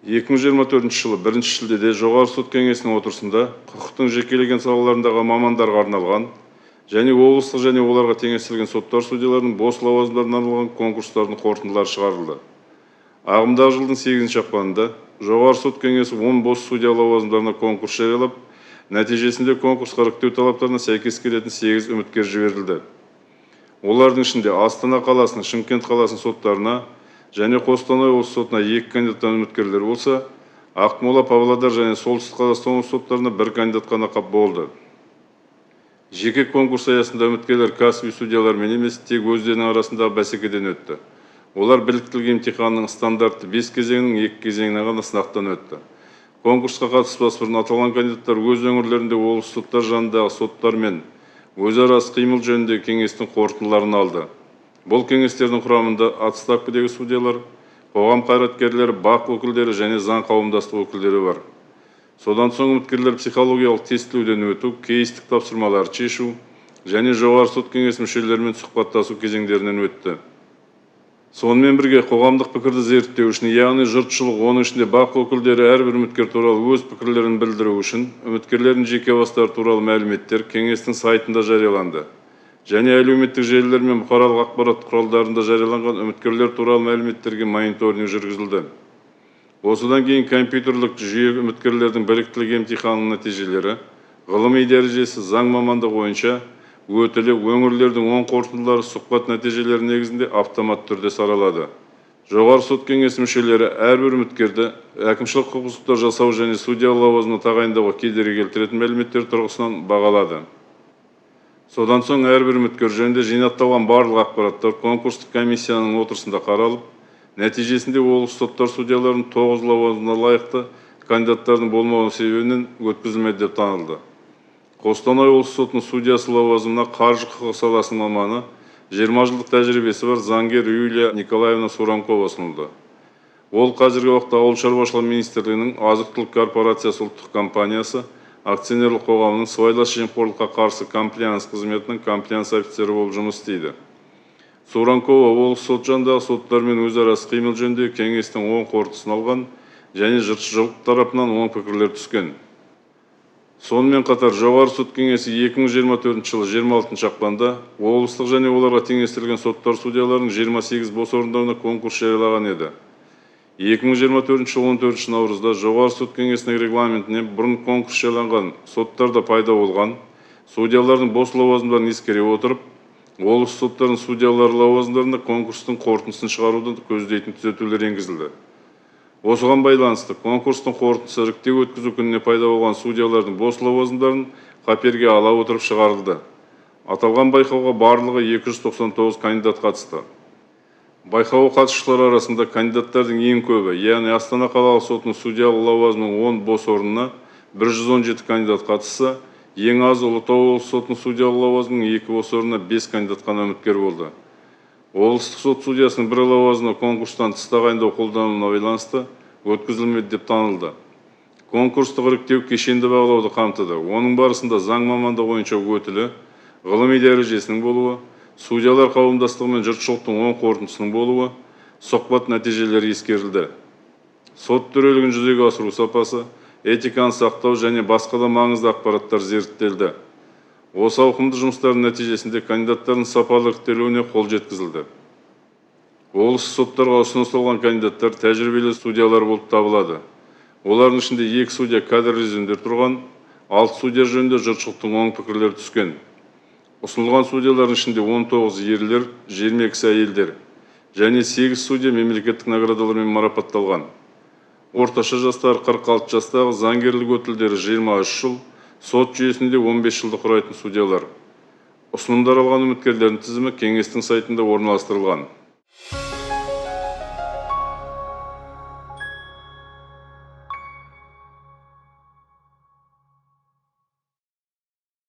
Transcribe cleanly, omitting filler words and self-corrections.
2024 жылы 1 шілдеде Жоғары сот кеңесінің отырысында құқықтың жекелеген салаларындағы мамандарға арналған және облыстық және оларға теңестірілген соттар судьяларының бос лауазымдарына арналған конкурстардың қорытындылары шығарылды. Ағымдағы жылдың 8 ақпанында Жоғары сот кеңесі 10 бос судья лауазымдарына конкурс жариялап, нәтижесінде конкурсқа іріктеу талаптарына сәйкес келетін 8 үміткер жіберілді. Олардың ішінде Астана қаласының, Шымкент қаласының соттарына және Қостанай облысы сотына 2 кандидаттан үміткерлер болса, Ақмола, Павлодар және Солтүстік Қазақстан облысы соттарына 1 кандидат қана болды. Жеке конкурс аясында үміткерлер кәсіби судьялармен емес, тек өздерінің арасындағы бәсекеден өтті. Олар біліктілік емтиханының стандартты 5 кезеңінің 2 кезеңіне ғана сынақтан өтті. Конкурсқа қатыспас бұрын аталған кандидаттар өз өңірлерінде облыс соттар жанындағы соттармен өзара іс-қимыл жөніндегі кеңестің қорытындыларын алды. Бұл кеңестердің құрамында отставкідегі судьялар, қоғам қайраткерлері, БАҚ өкілдері және заң қауымдастығы өкілдері бар. Содан соң үміткерлер психологиялық тестілеуден өту, кейстік тапсырмаларды шешу және Жоғары сот кеңесі мүшелерімен сұхбаттасу кезеңдерінен өтті. Сонымен бірге қоғамдық пікірді зерттеу үшін, яғни жұртшылық, оның ішінде БАҚ өкілдері әрбір үміткер туралы өз пікірлерін білдіру үшін үміткерлердің жеке бастары туралы мәліметтер кеңестің сайтында жарияланды. Және әлеуметтік желілер мен бұқаралық ақпарат құралдарында жарияланған үміткерлер туралы мәліметтерге мониторинг жүргізілді. Осыдан кейін компьютерлік жүйе үміткерлердің біліктілік емтиханының нәтижелері, ғылыми дәрежесі, заң мамандығы бойынша өтілі, өңірлердің оң қорытындылары сұхбат нәтижелері негізінде автоматты түрде саралады. Жоғары сот кеңесі мүшелері әрбір үміткерді әкімшілік құқық бұзушылықтар жасау және судья лауазымына тағайындауға кедергі келтіретін мәліметтер тұрғысынан бағалады. Содан соң әрбір үміткер жөнінде жинақталған барлық ақпараттар конкурстық комиссияның отырысында қаралып, нәтижесінде облыс соттар судьяларының 9 лауазымына лайықты кандидаттардың болмауы себебінен өткізілмеді деп танылды. Қостанай облысы сотының судьясы лауазымына қаржы құқығы саласының маманы, 20 жылдық тәжірибесі бар заңгер Юлия Николаевна Суранкова ұсынылды. Ол қазіргі уақытта Ауыл шаруашылығы министрлігінің Азық-түлік корпорациясы ұлттық компаниясы акционерлік қоғамының сыбайлас жемқорлыққа қарсы комплаенс қызметінің комплаенс офицері болып жұмыс істейді. Суранкова облыс сот жанындағы соттармен өзара іс-қимыл жөніндегі кеңестің оң қорытындысын алған және жұртшылық тарапынан оң пікірлер түскен. Сонымен қатар Жоғары сот кеңесі 2024 жылы 26 ақпанда облыстық және оларға теңестірілген соттар судьяларының 28 бос орындарына конкурс жариялаған еді. 2024 жылы 14 наурызда Жоғары сот кеңесінің регламентіне бұрын конкурс жарияланған соттарда пайда болған судьялардың бос лауазымдарын ескере отырып, облыс соттарының судьялары лауазымдарында конкурстың қорытындысын шығаруды көздейтін түзетулер енгізілді. Осыған байланысты конкурстың қорытындысы іріктеу өткізу күніне пайда болған судьялардың бос лауазымдарын қаперге ала отырып шығарылды. Аталған байқауға барлығы 299 кандидат қатысты. Байқауға қатысушылар арасында кандидаттардың ең көбі, яғни Астана қалалық сотының судьялық лауазымының 10 бос орнына 117 кандидат қатысса, ең аз Ұлытау облысы сотының судьялық лауазымының 2 бос орнына 5 кандидат қана үміткер болды. Облыстық сот судьясының бір лауазымына конкурстан тыс тағайындау қолданылуына байланысты өткізілмеді деп танылды. Конкурстық іріктеу кешенді бағалауды қамтыды. Оның барысында заң мамандығы бойынша өтілі, ғылыми дәрежесінің болуы, судьялар қауымдастығы мен жұртшылықтың оң қорытындысының болуы, сұхбат нәтижелері ескерілді. Сот төрелігін жүзеге асыру сапасы, этиканы сақтау және басқа да маңызды ақпараттар зерттелді. Осы ауқымды жұмыстардың нәтижесінде кандидаттардың сапалы іріктелуіне қол жеткізілді. Облыс соттарға ұсынылған кандидаттар тәжірибелі судьялар болып табылады. Олардың ішінде 2 судья кадр резервінде тұрған, 6 судья жөнінде жұртшылықтың оң пікірлері түскен. Ұсынылған судьялардың ішінде 19 ерлер, 22 әйелдер және 8 судья мемлекеттік наградалармен марапатталған. Орташа жастары 46 жастағы, заңгерлік өтілдері 23 жыл, сот жүйесінде 15 жылды құрайтын судьялар. Ұсынымдар алған үміткерлердің тізімі кеңестің сайтында орналастырылған.